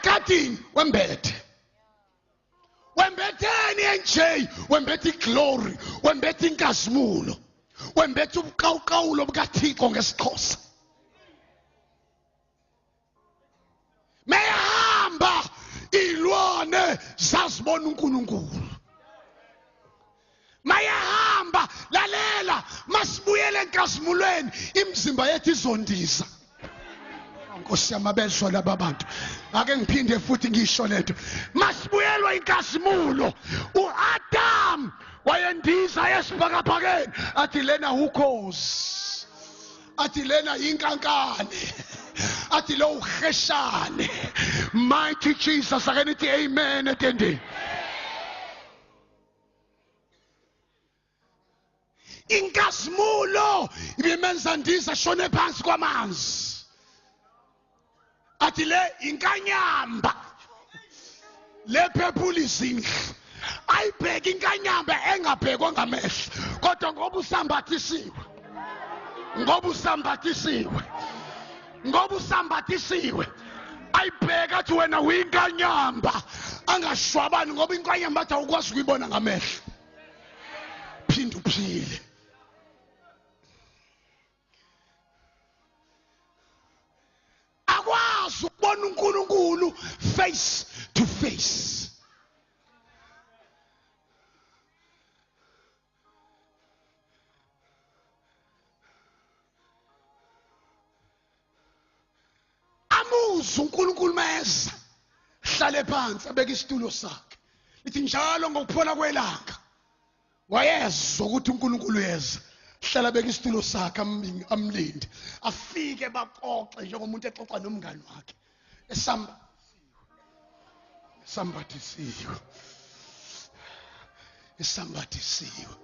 egadini wembethe. Wembetheni NJ, wembethe iglory, wembethe inkazimulo, wembethe ubuqawuqawulo bukaThixo ngesiXhosa. Meyahamba ilwane zazibona uNkulunkulu. Mayahamba, lalela, masibuyele enkazimulweni, imizimba yethu izondiza. Nkosi yami, abezwa laba bantu. Ake ngiphinde futhi ngisho lento. Masibuyelwa inkazimulo. uAdam wayendiza esibhakabhakeni, athi lena ukhozi, athi lena inkankane, athi lo uheshane. Mighty Jesus, ake nithi amen etendeni. Inkazimulo ibimenza ndiza shone phansi kwamanzi, athi le inkanyamba le phephula izindlu. Ayibheki inkanyamba engabhekwa ngamehlo, kodwa ngoba usambathisiwe, ngoba usambathisiwe, ngoba usambathisiwe, ayibheka athi wena uyinkanyamba, angashwabani ngoba inkanyamba athi awukwazi ukuyibona ngamehlo. Phinde uphile. Akwazi ukubona uNkulunkulu face to face. Amuzwe uNkulunkulu meza, hlale phansi abeke isitulo sakhe. Lithi njalo ngokuphola kwelanga wayezwa ukuthi uNkulunkulu uyeza, hlala beka isitulo sakhe amlinde afike, baxoxe njengomuntu exoxa nomngani wakhe. Esambathisiwe, esambathisiwe,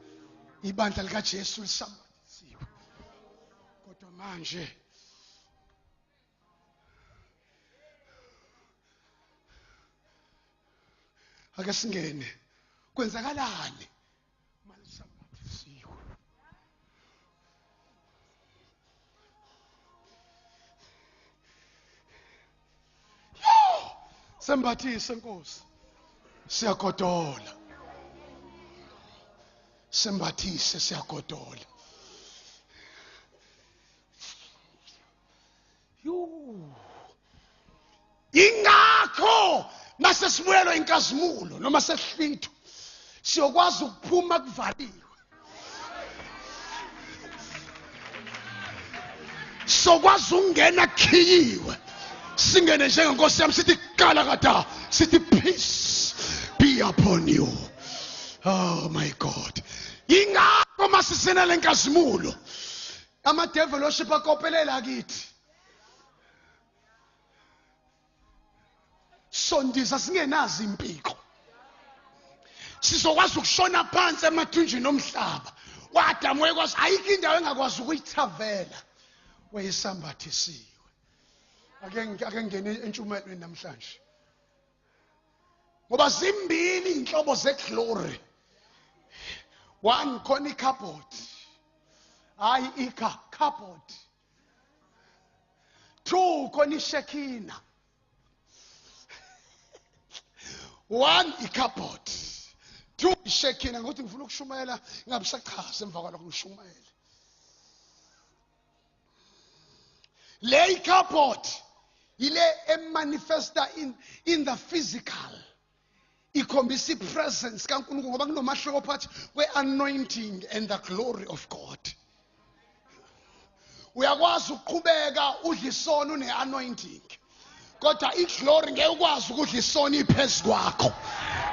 ibandla likaJesu lisambathisiwe. Kodwa manje ake singene, kwenzakalani malisambathisiwe? Yo, sembathise Nkosi, siyagodola. Sembathise, siyagodola. Yo, ingakho mase sibuyelwa inkazimulo noma sehlwitho, siyokwazi ukuphuma kuvaliwe, sokwazi ukungena khiyiwe, singene njengenkosi yami, sithi kala kata, sithi peace be upon you. Oh my God, ingakho masisena lenkazimulo, ama devil worship akopelela kithi, sondiza singenazo impiko, sizokwazi ukushona phansi emathunjini omhlaba. WaAdamu wayekwazi, ayikho indawo engakwazi ukuyithavela, wayesambathisiwe. Ake ngene entshumayelweni namhlanje, ngoba zimbili inhlobo zeglory. One, khona icupboard, hayi ika cupboard. Two, khona ishekina. One, icupboard. Two, ishekina. Ngokuthi ngifuna ukushumayela ngabe sachaza, emva kwalokho ngishumayele. Le icupboard ile emanifesta in the physical, ikhombisa ipresence kaNkulunkulu, ngoba kunomahluko phakathi kwe-anointing and the glory of God. Uyakwazi ukuqhubeka udla isono une-anointing, kodwa iglory ngeke ukwazi ukudla isono iphezu kwakho.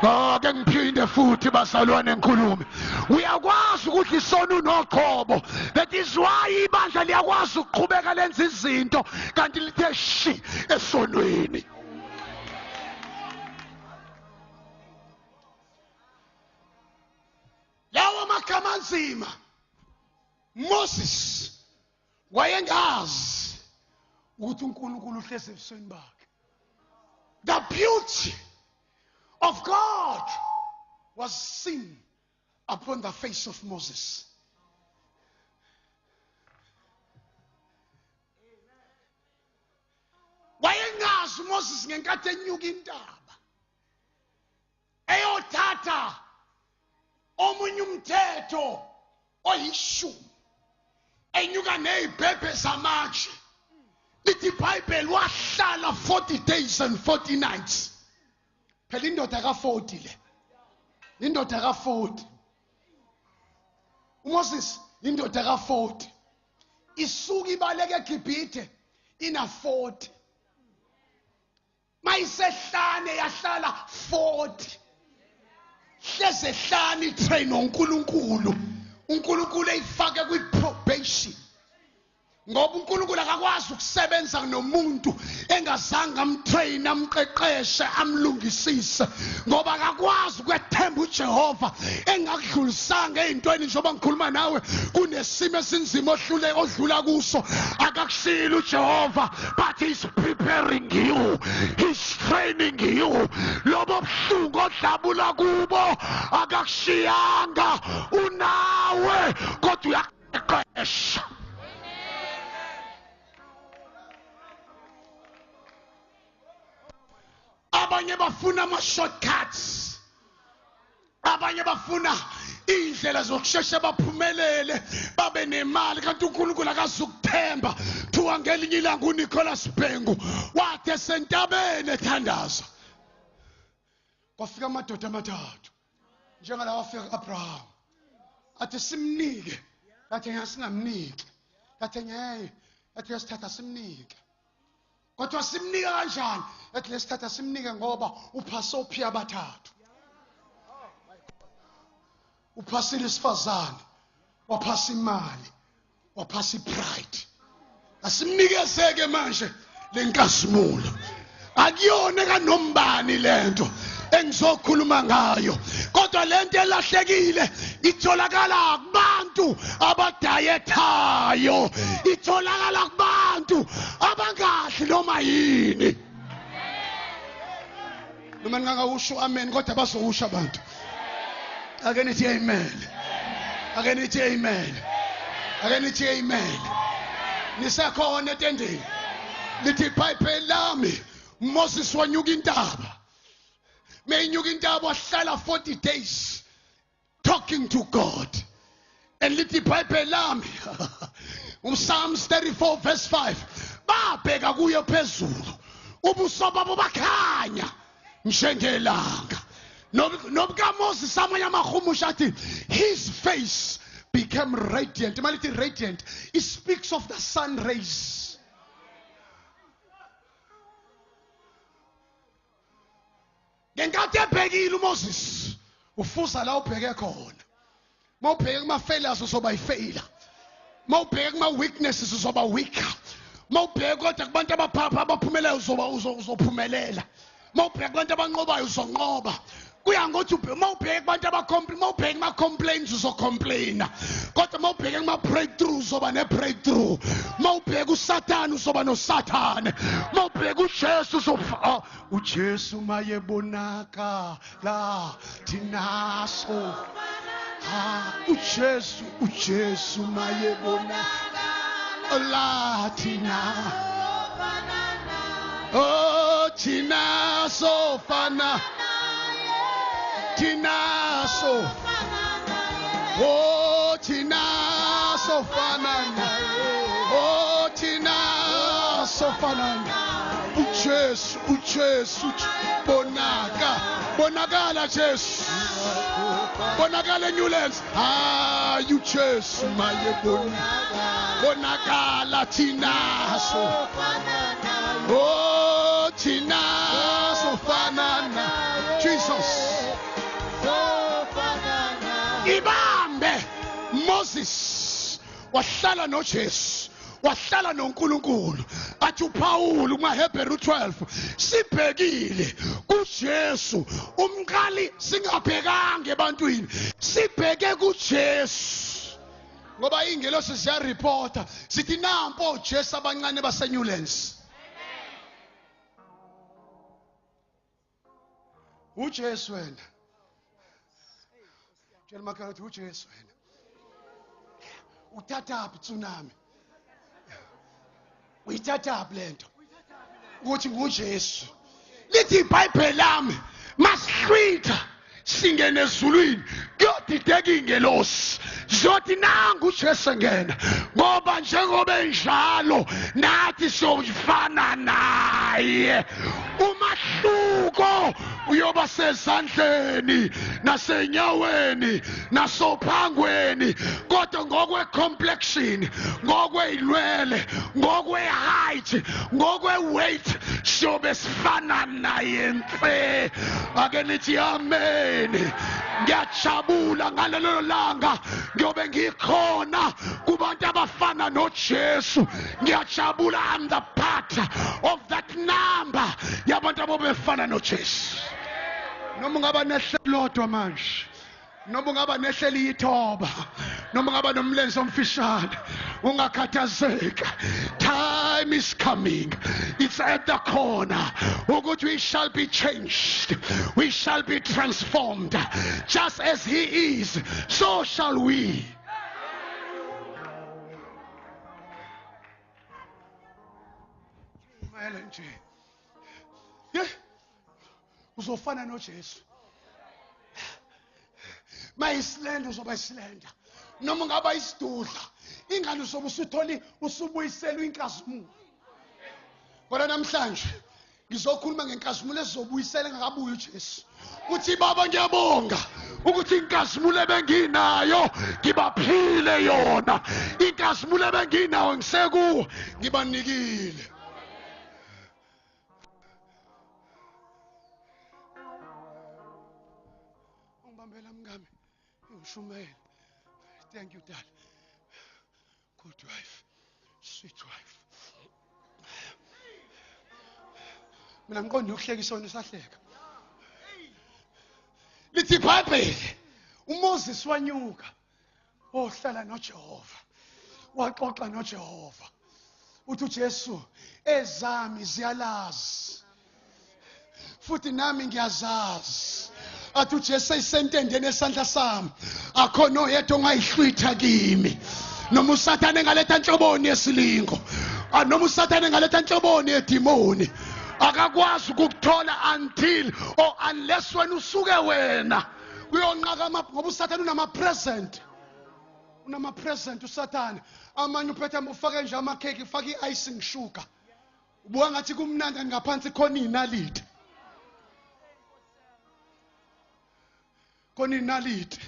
Ake ngiphinde futhi bazalwane ngikhulume, uyakwazi ukudla isono unoqobo. That is why ibandla liyakwazi ukuqhubeka lenza izinto kanti lithe shi esonweni. Lawa magama anzima, Moses wayengazi ukuthi uNkulunkulu uhlezi ebusweni bakhe. The beauty of God was seen upon the face of Moses. Wayengazi Uyazi uMoses ngenkathi enyuka intaba eyothatha omunye umthetho oyishumi, enyuka nezibhebhe zamatshe, lithi iBhayibheli wahlala 40 days and 40 nights. Phela indoda ka-40 le, indoda ka-40 uMoses, indoda ka-40 isuka ibaleka eGibhithe ina 40, mayisehlane yahlala 40. Hleze hlane itrain uNkulunkulu, uNkulunkulu eyifake kwi-probation, ngoba uNkulunkulu akakwazi ukusebenza nomuntu engazange amtrain, amqeqeshe, amlungisise, ngoba akakwazi ukwethemba uJehova engakudlulisanga ey'ntweni. Njengoba ngikhuluma nawe kunesimo esinzima ohlule odlula kuso, akakushiyile uJehova, but he's preparing you, he's training you. Lobo buhlungu odlabula kubo akakushiyanga, unawe, kodwa uyaqeqesha. Abanye bafuna ama-shortcuts, abanye bafuna iy'ndlela zokusheshe baphumelele babe nemali, kanti uNkulunkulu akazukuthemba. Kuthiwa ngelinye ilanga uNicholas Bhengu wathi esentabeni ethandaza, kwafika amadoda amathathu njengalawa afika ku-Abraham, athi simnike, athi ngeke singamniki, athi ngeke, athi uyasithatha simnike. Kodwa simnika kanjani? Ethi lesithatha simnike ngoba uphase ophiya abathathu, uphasile isifazane, waphasa imali, waphasa ipride. Asimnikezeke manje lenkazimulo, akuyona kanombani lento engizokhuluma ngayo, kodwa lento elahlekile itholakala kubantu abadayethayo, itholakala kubantu abangadli noma yini. Noma ningangawusho amen, kodwa bazowusho abantu. Ake nithi amen, ake nithi amen, ake nithi amen. Nisekhona etendeni? Lithi iBhayibheli lami, Moses wanyuka intaba, meyinyuka intaba wahlala 40 days talking to God. And lithi iBhayibheli lami, uPsalms 34 verse 5, babheka kuye phezulu, ubuso babo bakhanya njengelanga. NobukaMoses amanye amahumusha athi his face became radiant. Malithi radiant, it speaks of the sun rays. Ngenkathi ebhekile uMoses, ufuza la ubheke khona. Mawubheke kuma-failures uzoba yifailure, mawubheke kuma-weaknesses uzoba weaker, mawubheke kodwa kubantu abaphapha abaphumelayo uzoba uzophumelela, mawubheke kubantu abanqobayo uzonqoba. Kuya ngokuthi mawubheke kubantu mawubheke kuma-complaints uzocomplaina, kodwa mawubheke kuma-breakthrough uzoba ne-breakthrough, mawubheke uSathane uzoba noSathane, mawubheke uJesu uzofa. UJesu mayebonakala thinaso, uJesu, uJesu mayebonakala thina, oh thina sofana, thina so, oh thina sofana, oh thina sofana. uJesu, uJesu bonaka, bonakala Jesu, bonakala eNewlands. Hayi uJesu mayebona, bonakala thina so, oh thina sofana na Jesus. Ibambe Moses wahlala noJesu, wahlala noNkulunkulu. Athi uPaul kumaHebheru 12, sibhekile kuJesu umqali, singabhekanga ebantwini, sibheke kuJesu, ngoba ingelosi ziyareporta sithi nampo uJesu abancane baseNewlands. uJesu wena, tshela makhelwane uthi uJesu wena uthathaphi tsunami, uyithathaphi lento? Ukuthi nguJesu. Lithi iBhayibheli lami masihlwitha singene ezulwini kuyodideka ingelosi ziyothi nangu uJesu engena, ngoba njengoba enjalo nathi siyofana naye. Umahluko uyoba sezandleni nasenyaweni nasophangweni, kodwa ngokwe-complexion, ngokwey'lwele, ngokwe-height, ngokwe-weight siyobe sifana naye mfe. Ake nithi amen. Ngiyajabula ngalelo langa ngiyobe ngikhona kubantu abafana noJesu. Ngiyajabula, I'm the part of that number yabantu abobefana noJesu. Noma ungaba nehle lodwa manje, noma ungaba nehle liyithoba, noma ungaba nomlenze omfishane, ungakhathazeki. Time is coming, it's at the corner, ukuthi we shall be changed, we shall be transformed, just as he is, so shall we. Yeah. Uzofana noJesu. Mayisilenda uzoba isilenda, noma ungaba isidudla, ingane uzobe usutholi usubuyiselwa inkazimulo. Kodwa namhlanje ngizokhuluma ngenkazimulo ezizobuyisela engakabuyi uJesu. Uthi baba ngiyabonga ukuthi inkazimulo ebenginayo ngibaphile yona, inkazimulo ebenginayo ngisekuwo ngibanikile. Ungibambela mngami ngishumele. Thank you dad. Good wife, sweet wife. Mina ngiqonde ukuhlekisa wena usahleka. Lithi iBhayibheli uMoses wanyuka ohlala noJehova, waxoxa noJehova. Uthi uJesu ezami ziyalazi futhi nami ngiyazazi. Athi uJesu eyisentendeni esandla sami, akhona oyedwa ongayihlwitha kimi. Noma uSathane engaletha nhloboni yesilingo, noma uSathane engaletha nhloboni yedimoni, akakwazi ukukuthola until or unless wena usuke wena uyonqaka, ngoba uSathane unama-present, unama-present uSathane. Amanye uphethe ufake nje amakhekhe, ufake i-icing sugar, ubuka ngathi kumnandi, ngaphansi khona iy'naliti, khona iy'naliti.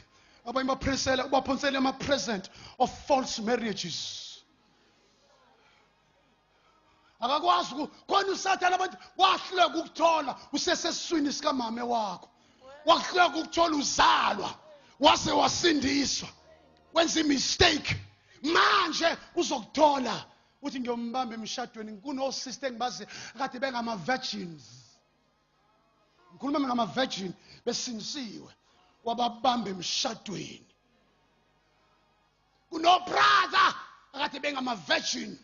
Abanye baphresela, ubaphonsele ama-present of false marriages. Akakwazi khona uSathane abantu wahluleka ukuthola usesesiswini sikamame wakho, wahluleka ukuthola uzalwa, wase wasindiswa, wenza i-mistake, manje uzokuthola. Uthi ngiyombamba emshadweni. Kuno-sister engibazi kade bengama-virgins, ngikhuluma ngama-virgin besindisiwe, wababamba emshadweni. Kuno-brother akade bengama-virgin,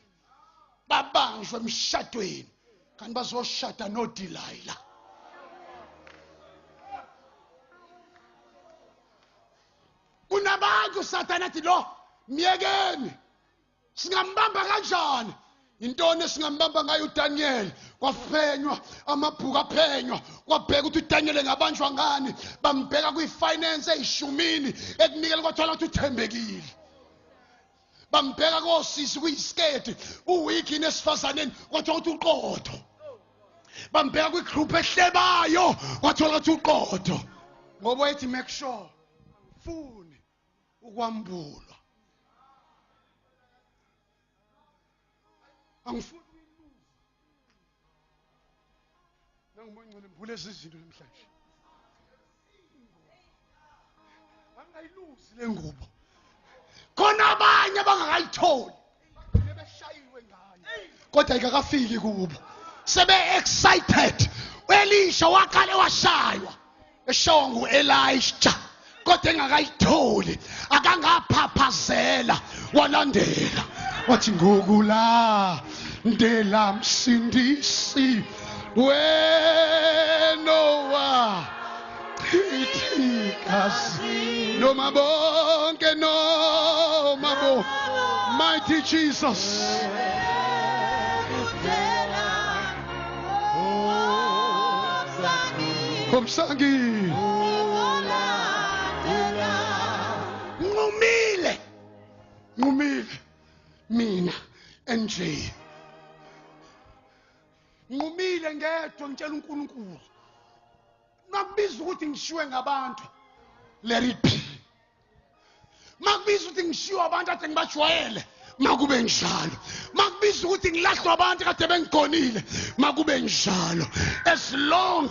babanjwe emshadweni, kanti bazoshada noDelilah. Kunabantu Sathane athi lo myekeni, singambamba kanjani? Intoni esingambamba ngayo uDaniel? Kwaphenywa amabhuku, aphenywa, kwabheka ukuthi uDaniel engabanjwa ngani. Bambheka kwi-finance eyishumini ekunikela, kwathola ukuthi uthembekile. Bambheka kosisi kuyisiketi uwiki nesifazaneni, kwathola ukuthi uqotho. Bambheka kwi-group ehlebayo, kwathola ukuthi uqotho, ngoba wayethi make sure funi ukwambulwa, angifuni ukuyiluza. Nangibona ngcwele mbule izinto namhlanje, angayiluzi le ngubo. Khona abanye abangakayitholi beshayiwe ngayo, kodwa ikakafiki kubo, sebe excited. Elisha waqale washaywa, eshawa ngu-Elijah, kodwa engakayitholi, akangaphaphazela, walandela, wathi ngokulandela msindisi wenowa chithikazi noma bonke noma bo. Mighty Jesus. Omsangi nqumile, nqumile mina NJ, nqumile ngedwa, ngitshela uNkulunkulu, makubiza ukuthi ngishiwe ngabantu, let it be. Makubiza ukuthi ngishiwe abantu ade ngibajwayele, makube njalo. Makubiza ukuthi ngilahlwa abantu kade bengigonile, makube njalo. As long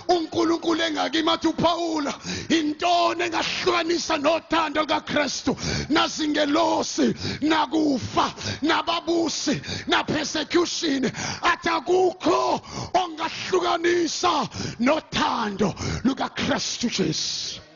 uNkulunkulu engakimi, athi uPaula, intoni engahlukanisa nothando lukaKristu? Nazingelosi, nakufa, nababusi, na persecution, athi akukho ongahlukanisa nothando lukaKristu Jesu.